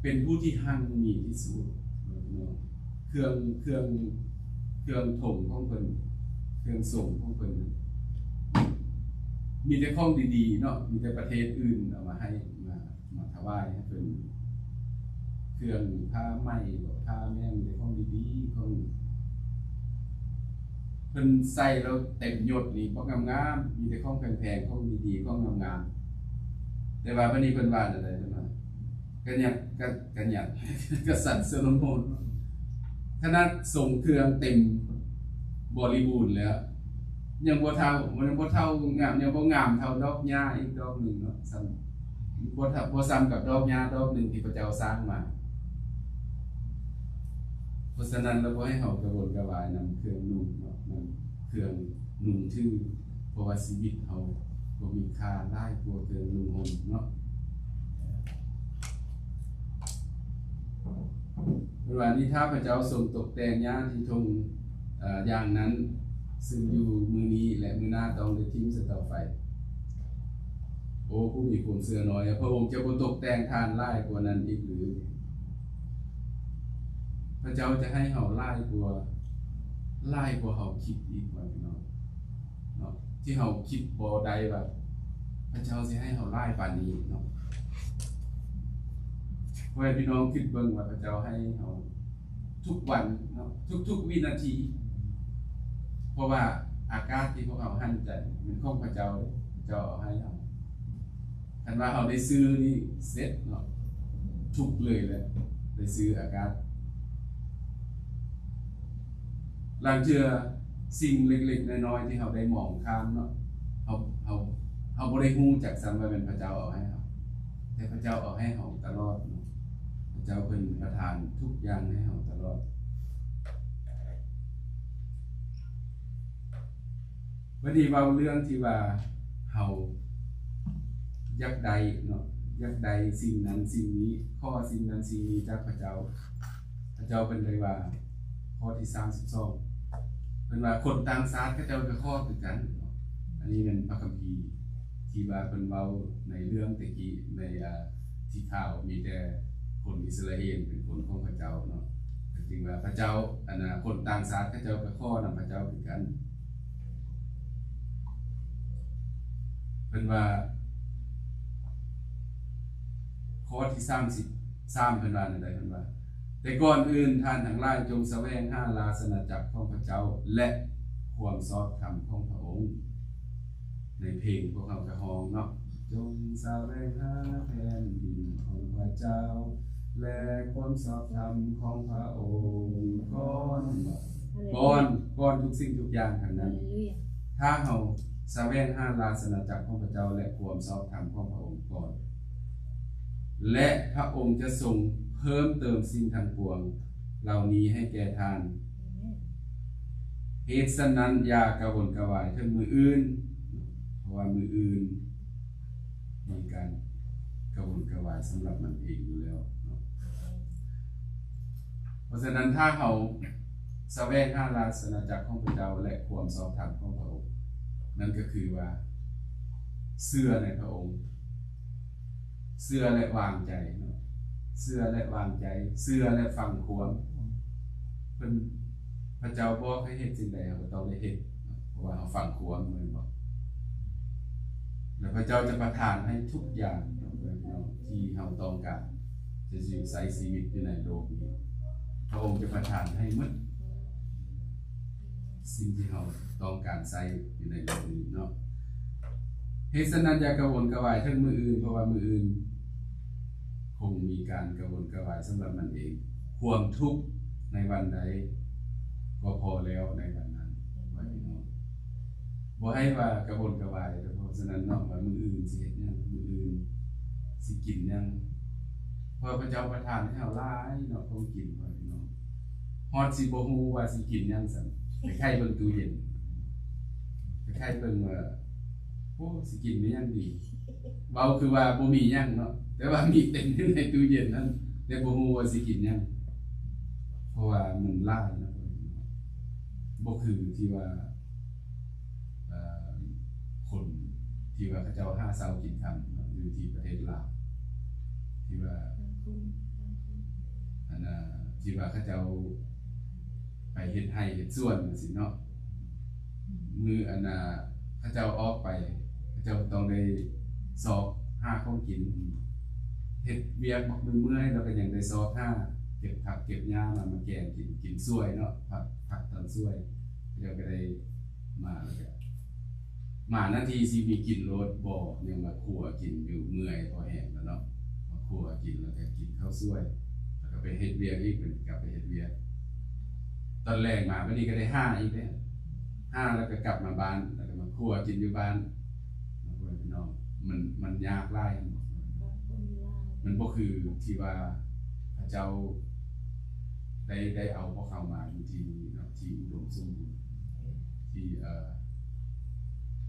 ເປັນຜູ້ທີ່ຮັ່ງມີທີ່ສຸດເນາະ. ເຄື່ອງ ເຄື່ອງ ເຄື່ອງຖົງຂອງເພິ່ນ ເຄື່ອງຊົງຂອງເພິ່ນ ມີແຕ່ຂອງດີໆເນາະ. ມີແຕ່ປະເທດອື່ນເອົາມາໃຫ້ ມາ ມາຖວາຍໃຫ້ເພິ່ນ ເຄື່ອງຜ້າໄໝ ຜ້າແມ່ນ ມີແຕ່ຂອງດີໆ ຂອງ ເພິ່ນໃສ່ແລ້ວເຕັມຍົດນີ້ ບັກງາມໆ ມີແຕ່ຂອງແພງໆ ຂອງດີໆ ຂອງງາມໆ. ແຕ່ວ່າບັດນີ້ເພິ່ນວ່າແນວໃດ? ເພິ່ນວ່າ ກະຍັດ ກະ ກະຍັດ ກະສັດໂຊໂລໂມນ ຂະໜາດຊົງເຄື່ອງເຕັມບໍລິບູນແລ້ວ ຍັງບໍ່ເທົ່າ ຍັງບໍ່ເທົ່າງາມ ຍັງບໍ່ງາມເທົ່າດອກຫຍ້າອີກດອກໜຶ່ງເນາະ. ສ່ຳ ບໍ່ເທົ່າ ບໍ່ສ່ຳກັບດອກຫຍ້າດອກໜຶ່ງທີ່ພະເຈົ້າສ້າງມາ. ເພາະສະນັ້ນແລ້ວ ບໍ່ໃຫ້ເຮົາກະວົນກະວາຍນຳເຄື່ອງນຸ່ງເນາະ ນຳເຄື່ອງນຸ່ງຖື ເພາະວ່າຊີວິດເຮົາບໍ່ມີຄ່າຫຼາຍກວ່າເຄື່ອງນຸ່ງຫົ່ມເນາະ. ເພິ່ນວ່າ ນີ້ ຖ້າພະເຈົ້າຊົງຕົກແຕ່ງຫຍ້າທີ່ທົ່ງ ເອີ ຢ່າງນັ້ນ ຊຶ່ງຢູ່ມື້ນີ້ ແລະ ມື້ໜ້າຕ້ອງໄດ້ຖິ້ມໃສ່ເຕົາໄຟ. ໂອ້ ຜູ້ມີຄວາມເຊື່ອນ້ອຍ, ພະອົງຈະບໍ່ຕົກແຕ່ງທ່ານຫຼາຍກວ່ານັ້ນອີກຫຼື? ພະເຈົ້າຈະໃຫ້ເຮົາຫຼາຍກວ່າ ຫຼາຍກວ່າເຮົາຄິດອີກວ່າ ພີ່ນ້ອງເນາະ, ທີ່ເຮົາຄິດບໍ່ໄດ້ວ່າ ພະເຈົ້າຊິໃຫ້ເຮົາຫຼາຍປານນີ້ເນາະ. ຂໍໃຫ້ພີ່ນ້ອງຄິດເບິ່ງວ່າ ພະເຈົ້າໃຫ້ເຮົາທຸກວັນເນາະ, ທຸກໆວິນາທີ, ເພາະວ່າອາກາດທີ່ພວກເຮົາຫັນໃຈແມ່ນຂອງພະເຈົ້າເດ້, ພະເຈົ້າເອົາໃຫ້ເຮົາ. ຄັນວ່າເຮົາໄດ້ຊື້ນີ້ເສັດເນາະ, ທຸກເລີຍແຫຼະ, ໄດ້ຊື້ອາກາດ. ລາງເທື່ອສິ່ງເລັກໆນ້ອຍໆທີ່ເຮົາໄດ້ມອງຂ້າມເນາະ, ເຮົາ ເຮົາ ເຮົາບໍ່ໄດ້ຮູ້ຈັກຊ້ຳວ່າແມ່ນພະເຈົ້າເອົາໃຫ້ເຮົາ, ແຕ່ພະເຈົ້າເອົາໃຫ້ເຮົາຕະຫຼອດເນາະ. ພະເຈົ້າເພິ່ນປະທານທຸກຢ່າງໃຫ້ເຮົາຕະຫຼອດ. ບັດນີ້ເວົ້າເລື່ອງທີ່ວ່າເຮົາຢາກໄດ້ເນາະ, ຢາກໄດ້ສິ່ງນັ້ນສິ່ງນີ້, ຂໍສິ່ງນັ້ນສິ່ງນີ້ຈາກພະເຈົ້າ. ພະເຈົ້າເພິ່ນໄດ້ວ່າ ຂໍ້ທີສາມສິບສອງ ເພິ່ນວ່າ ຄົນຕ່າງຊາດເຂົາເຈົ້າກໍຂໍຄືກັນເນາະ. ອັນນີ້ແມ່ນພະຄຳພີທີ່ວ່າເພິ່ນເວົ້າໃນເລື່ອງແຕ່ກີ້ ໃນ ອາ ທີ່ຂ່າວມີແຕ່ຄົນອິດສະຣາເອນເປັນຄົນຂອງພະເຈົ້າເນາະ, ກໍຈຶ່ງວ່າພະເຈົ້າ ອັນນ່າ ຄົນຕ່າງຊາດເຂົາເຈົ້າກໍຂໍນຳພະເຈົ້າຄືກັນ. ເພິ່ນວ່າ ຂໍ້ທີສາມສິບສາມ ເພິ່ນວ່າແນວໃດ? ເພິ່ນວ່າ ແຕ່ກ່ອນອື່ນທ່ານທັງຫຼາຍຈົ່ງສະແຫວງຫາລາຊະອານາຈັກຂອງພະເຈົ້າ ແລະ ຄວາມຊອບທຳຂອງພະອົງ. ໃນເພງພວກເຮົາກໍຮ້ອງເນາະ, ຈົ່ງສະແຫວງຫາແຜ່ນດິນຂອງພະເຈົ້າ ແລະ ຄວາມຊອບທຳຂອງພະອົງກ່ອນ, ກ່ອນ ກ່ອນທຸກສິ່ງທຸກຢ່າງທັງນັ້ນ. ຖ້າເຮົາສະແຫວງຫາລາຊະອານາຈັກຂອງພະເຈົ້າ ແລະ ຄວາມຊອບທຳຂອງພະອົງກ່ອນ ແລະ ພະອົງຈະຊົງເພີ່ມເຕີມສິ່ງທັງປວງເຫຼົ່ານີ້ໃຫ້ແກ່ທ່ານ. ເຫດສະນັ້ນ ຢ່າກະວົນກະວາຍເຖິງມື້ອື່ນ, ເພາະວ່າມື້ອື່ນມີການກະວົນກະວາຍສຳລັບມັນເອງຢູ່ແລ້ວເນາະ. ເພາະສະນັ້ນ ຖ້າເຮົາສະແຫວງຫາລາຊະອານາຈັກຂອງພະເຈົ້າ ແລະ ຄວາມຊອບທຳຂອງພະອົງ, ນັ້ນກໍຄືວ່າເຊື່ອໃນພະອົງ, ເຊື່ອ ແລະ ວາງໃຈເນາະ, ເຊື່ອ ແລະ ວາງໃຈ, ເຊື່ອ ແລະ ຟັງຄວາມ. ເພິ່ນ ພະເຈົ້າບອກໃຫ້ເຮັດສິ່ງໃດ ເຮົາກໍຕ້ອງໄດ້ເຮັດເນາະ, ເພາະວ່າເຮົາຟັງຄວາມ ແມ່ນບໍ່? ແລະ ພະເຈົ້າຈະປະທານໃຫ້ທຸກຢ່າງເນາະ ທີ່ເຮົາຕ້ອງການ ຈະຢູ່ໃຊ້ຊີວິດຢູ່ໃນໂລກນີ້, ພະອົງຈະປະທານໃຫ້ໝົດ ສິ່ງທີ່ເຮົາຕ້ອງການໃຊ້ຢູ່ໃນໂລກນີ້ເນາະ. ເຫດສະນັ້ນ ຢ່າກະວົນກະວາຍເຖິງມື້ອື່ນ, ເພາະວ່າມື້ອື່ນຄົງມີການກະວົນກະວາຍສຳລັບມັນເອງ. ຄວາມທຸກໃນວັນໃດກໍພໍແລ້ວໃນວັນນັ້ນ, ວ່າພີ່ນ້ອງ ບໍ່ໃຫ້ວ່າກະວົນກະວາຍ. ເພາະສະນັ້ນເນາະ ວ່າມື້ອື່ນຊິເຮັດຫຍັງ, ມື້ອື່ນຊິກິນຫຍັງ, ເພາະວ່າພະເຈົ້າປະທານໃຫ້ເຮົາຫຼາຍເນາະ ຂອງກິນ, ວ່າພີ່ນ້ອງ. ຮອດຊິບໍ່ຮູ້ວ່າຊິກິນຫຍັງຊ້ຳ, ໄປໄຂເບິ່ງຕູ້ເຢັນ, ໄປໄຂເບິ່ງວ່າ ໂອ້ ຊິກິນແມ່ນຫຍັງດີ? ເວົ້າຄືວ່າບໍ່ມີຫຍັງເນາະ, ແຕ່ວ່າມີເຕັມຢູ່ໃນຕູ້ເຢັນນັ້ນ, ແຕ່ບໍ່ຮູ້ວ່າຊິກິນຫຍັງ, ເພາະວ່າມັນຫຼາຍເນາະ. ບໍ່ຄືທີ່ວ່າ ເອີ່ ຄົນທີ່ວ່າເຂົາເຈົ້າຫາເຊົ້າກິນຄ່ຳເນາະ ຢູ່ທີ່ປະເທດລາວ ທີ່ວ່າ ອັນນ່າ ທີ່ວ່າເຂົາເຈົ້າໄປເຮັດໄຮ່ເຮັດສວນຈັ່ງຊີ້ເນາະ ມື້ອັນນ່າ ເຂົາເຈົ້າອອກໄປ ເຂົາເຈົ້າຕ້ອງໄດ້ຊອກຫາຂອງກິນ ເຮັດວຽກບັກເມື່ອຍໆ ແລ້ວກໍຍັງໄດ້ຊອກຫາເກັບຜັກເກັບຫຍ້າມາ ມາແກງກິນ ກິນສ່ວຍເນາະ ຜັກ ຜັກຕອນສ່ວຍ ເຂົາເຈົ້າກໍໄດ້ມາ ແລ້ວກໍມານາທີຊິມີກິນໂລດ ບໍ່ ຍັງມາຄົວກິນຢູ່ ເມື່ອຍພໍແຮງແລ້ວເນາະ ມາຄົວກິນ ແລ້ວກໍກິນເຂົ້າສ່ວຍ ແລ້ວກໍໄປເຮັດວຽກອີກ ເພິ່ນກັບໄປເຮັດວຽກ ຕອນແລງມາບັດນີ້ກໍໄດ້ຫາອີກເດ້ ຫາແລ້ວກໍກັບມາບ້ານ ແລ້ວກໍມາຄົວກິນຢູ່ບ້ານ ມັນ ມັນຍາກຫຼາຍ ມັນບໍ່ຄືທີ່ວ່າເຂົາເຈົ້າໄດ້ ໄດ້ເອົາພວກເຮົາມາຢູ່ທີ່ນີ້ເນາະ ທີ່ອຸດົມສົມບູນ ທີ່ ເອີ່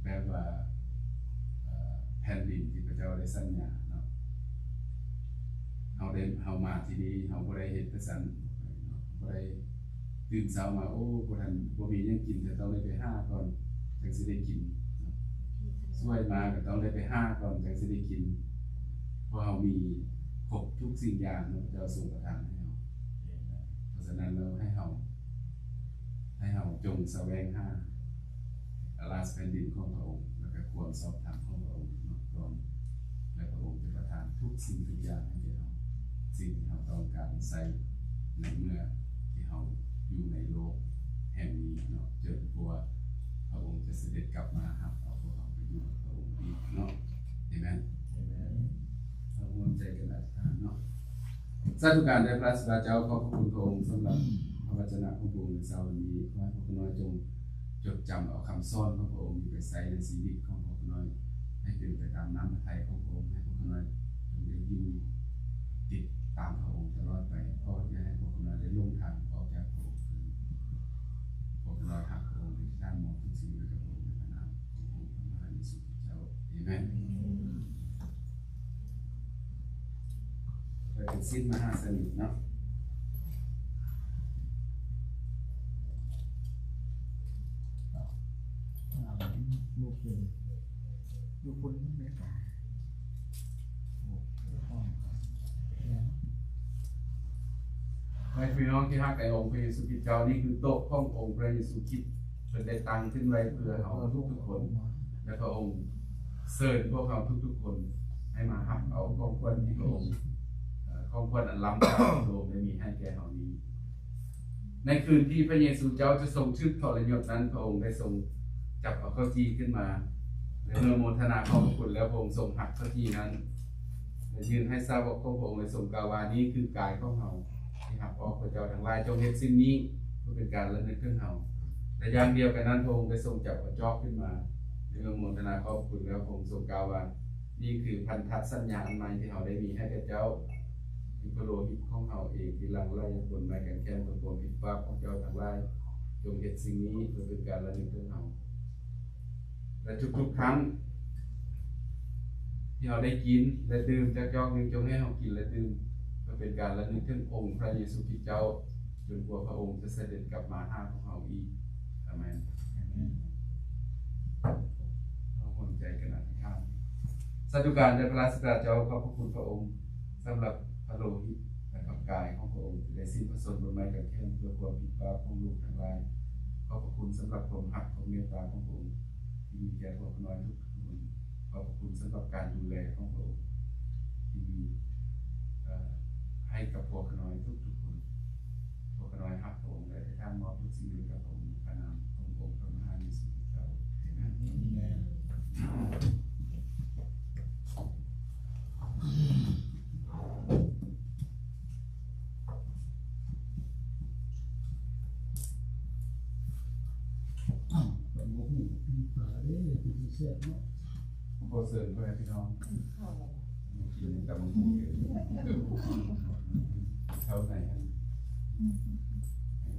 ແບບວ່າ ເອີ່ ແຜ່ນດິນທີ່ພະເຈົ້າໄດ້ສັນຍາເນາະ ເຮົາໄດ້ ເຮົາມາທີ່ນີ້ ເຮົາບໍ່ໄດ້ເຮັດແຕ່ຊັ້ນເນາະ ບໍ່ໄດ້ຕື່ນເຊົ້າມາ ໂອ້ ບໍ່ທັນ ບໍ່ມີຫຍັງກິນ ແຕ່ຕ້ອງໄດ້ໄປຫາກ່ອນ ຈັ່ງຊິໄດ້ກິນເນາະ ສ່ວຍມາກໍຕ້ອງໄດ້ໄປຫາກ່ອນ ຈັ່ງຊິໄດ້ກິນ ເພາະເຮົາມີຄົບທຸກສິ່ງຢ່າງເນາະ ພະເຈົ້າຊົງປະທານໃຫ້ເຮົາ ເພາະສະນັ້ນແລ້ວໃຫ້ເຮົາ ໃຫ້ເຮົາຈົ່ງສະແຫວງຫາອາລາດແຜ່ນດິນຂອງພະອົງ ແລ້ວກໍຄວາມຊອບທຳຂອງພະອົງເນາະກ່ອນ ແລະ ພະອົງຈະປະທານທຸກສິ່ງທຸກຢ່າງໃຫ້ແກ່ເຮົາ ສິ່ງທີ່ເຮົາຕ້ອງການໃຊ້ໃນເມື່ອທີ່ເຮົາຢູ່ໃນໂລກແຫ່ງນີ້ເນາະ ຈົນກວ່າພະອົງຈະສະເດັດກັບມາຮັບເອົາພວກເຮົາໄປຢູ່ກັບພະອົງອີກເນາະ. ເອເມນ. ເຮົາຮ່ວມໃຈກັນອະທິຖານເນາະ. ສາທຸການແດ່ພະເຈົ້າ ຂອບພະຄຸນພະອົງສຳລັບພະວະຈະນະຂອງພະອົງໃນເຊົ້າວັນນີ້. ຂໍໃຫ້ພວກຂ້ານ້ອຍຈົ່ງຈົດຈຳເອົາຄຳສອນຂອງພະອົງນີ້ໄປໃຊ້ໃນຊີວິດຂອງພວກຂ້ານ້ອຍ ໃຫ້ເປັນໄປຕາມນ້ຳພະໄທຂອງພະອົງ. ໃຫ້ພວກຂ້ານ້ອຍຈົ່ງໄດ້ຢູ່ຕິດຕາມພະອົງຕະຫຼອດໄປ. ຂໍຢ່າໃຫ້ພວກຂ້ານ້ອຍໄດ້ຫຼົງທາງອອກຈາກພະອົງເລີຍ. ພວກຂ້ານ້ອຍຮັກພະອົງ ແລະ ອະທິຖານມອບທຸກສິ່ງໃຫ້ກັບພະອົງ ໃນພະນາມຂອງພະອົງພະມະຫາເຢຊູຄຣິສເຈົ້າ. ເອເມນ. ໄປເປັນສິນມະຫາສະນິດເນາະ. ໃຫ້ພີ່ນ້ອງທີ່ຮັກໃນອົງພະເຢຊູຄຣິດເຈົ້າ, ນີ້ຄືໂຕະຂອງອົງພະເຢຊູຄຣິດ, ເພິ່ນໄດ້ຕັ້ງຂຶ້ນໄວ້ເພື່ອເຮົາທຸກໆຄົນ. ແລະ ພະອົງເຊີນພວກເຮົາທຸກໆຄົນໃຫ້ມາຮັບເອົາຂອງຂວັນທີ່ພະອົງ, ເອີ່ ຂອງຂວັນອັນລ້ຳຄ່າທີ່ພະອົງໄດ້ມີໃຫ້ແກ່ເຮົານີ້. ໃນຄືນທີ່ພະເຢຊູເຈົ້າຈະຊົງຖືກທໍລະຍົດນັ້ນ, ພະອົງໄດ້ຊົງຈັບເອົາເຂົ້າຈີ່ຂຶ້ນມາ ແລະ ເມື່ອໂມທະນາຂອບພະຄຸນແລ້ວ, ພະອົງຊົງຫັກເຂົ້າຈີ່ນັ້ນ ແລະ ຍື່ນໃຫ້ສາວົກຂອງພະອົງ ແລະ ຊົງກ່າວວ່າ, ນີ້ຄືກາຍຂອງເຮົາ ທີ່ຮັບອອກ. ພວກເຈົ້າທັງຫຼາຍຈົ່ງເຮັດສິ່ງນີ້ເພື່ອເປັນການລະນຶກເຖິງເຮົາ. ແລະ ຢ່າງດຽວກັນນັ້ນ, ພະອົງໄດ້ຊົງຈັບເອົາຈອກຂຶ້ນມາ ແລະ ເມື່ອໂມທະນາຂອບຄຸນແລ້ວ, ພະອົງຊົງກ່າວວ່າ, ນີ້ຄືພັນທະສັນຍາອັນໃໝ່ທີ່ເຮົາໄດ້ມີໃຫ້ແກ່ເຈົ້າ, ຄືພະໂລຫິດຂອງເຮົາເອງທີ່ຫຼັ່ງໄຫຼບົນໄມ້ກາງແຂນເພື່ອຄວາມຜິດບາບຂອງເຈົ້າທັງຫຼາຍ. ຈົ່ງເຮັດສິ່ງນີ້ເພື່ອເປັນການລະນຶກເຖິງເຮົາ. ແລະ ທຸກໆຄັ້ງທີ່ເຮົາໄດ້ກິນ ແລະ ດື່ມຈາກຈອກນີ້, ຈົ່ງໃຫ້ເຮົາກິນ ແລະ ດື່ມ ເພື່ອເປັນການລະນຶກເຖິງອົງພະເຢຊູຄຣິດເຈົ້າ, ຈົນກວ່າພະອົງຈະສະເດັດກັບມາຫາພວກເຮົາອີກ. ອາເມນ. ເຮົາຮ່ວມໃຈກັນອະທິຖານ. ສາທຸການແດ່ພະລາຊະບິດາເຈົ້າ, ຂອບພະຄຸນພະອົງສຳລັບພະໂລຫິດ ແລະ ພະກາຍຂອງພະອົງ ທີ່ໄດ້ສິ້ນພະຊົນບົນໄມ້ກາງແຂນ ເພື່ອຄວາມຜິດບາບຂອງລູກທັງຫຼາຍ. ຂອບພະຄຸນສຳລັບຄວາມຮັກ ຄວາມເມດຕາຂອງພະອົງ ທີ່ມີແກ່ພວກຂ້ານ້ອຍທຸກໆຄົນ. ຂອບພະຄຸນສຳລັບການດູແລຂອງພະອົງ ທີ່ມີ ເອີ່ ໃຫ້ກັບພວກຂ້ານ້ອຍທຸກໆຄົນ. ພວກຂ້ານ້ອຍຮັກພະອົງ ແລະ ອະທິຖານມອບທຸກສິ່ງໃຫ້ກັບພະອົງ ໃນພະນາມຂອງອົງພະມະຫາເຢຊູຄຣິດເຈົ້າ. ເອເມນ. ເອເມນ. ຕຳບັກຫຸ່ງປີ້ງປາເດ້ ເປັນແຊບເນາະ. ຂໍເຊີນພໍ່ແມ່ພີ່ນ້ອງ ມາກິນຕຳບັກຫຸ່ງເດີ. ເຂົ້າໃນຫັ້ນ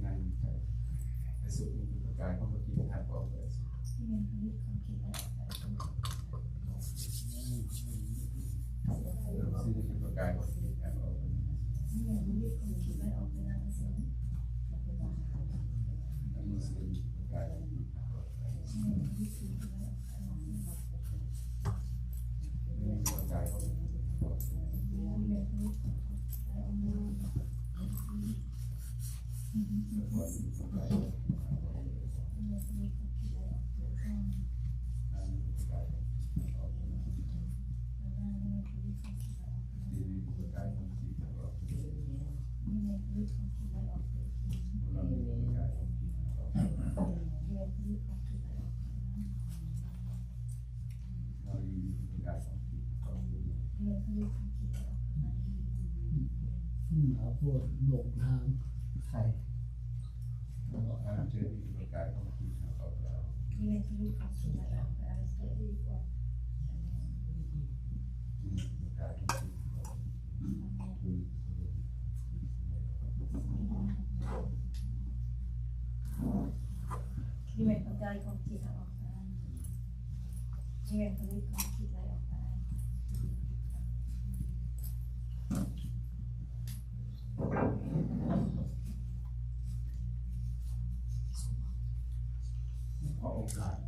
ໃນນັ້ນ ໃນສຸດນີ້ຄືປະກາຍຂອງພະກິດທັດອອກໄປສຸດ. ຊື່ນີ້ຄືປະກາຍຂອງພະກິດທັດອອກໄປ. หาพวกหลงทาง ใคร ນີ້ແມ່ນປະກາຍຂອງຈິດເຮົາອອກມາ ນີ້ແມ່ນຜະລິດຂອງຈິດໄຫຼອອກມາ. ຂໍໂອກາດ.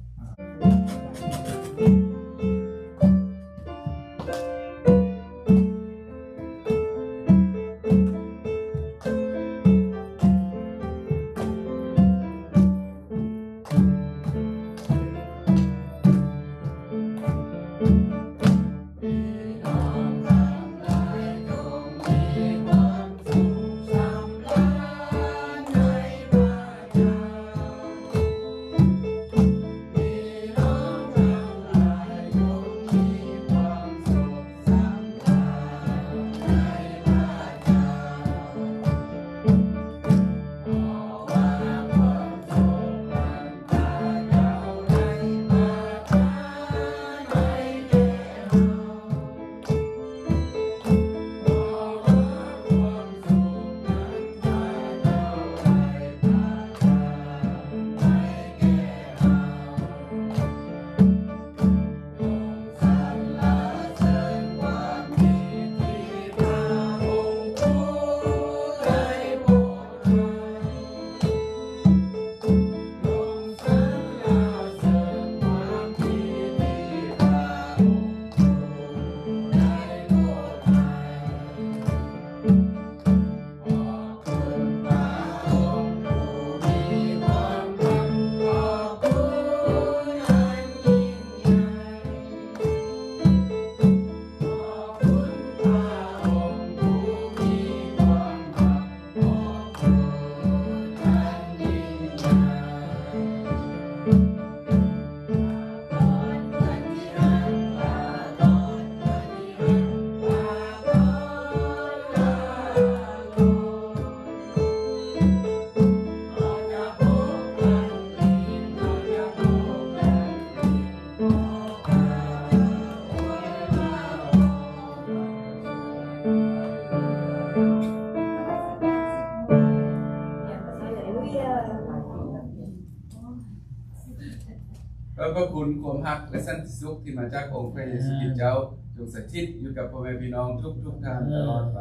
ຂອບພະຄຸນຄວາມຮັກ ແລະ ສັນຕິສຸກທີ່ມາຈາກອົງພະເຢຊູຄຣິດເຈົ້າ ຈົ່ງສະຖິດຢູ່ກັບພໍ່ແມ່ພີ່ນ້ອງທຸກໆທ່ານຕະຫຼອດໄປ.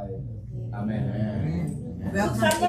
ອາເມນ.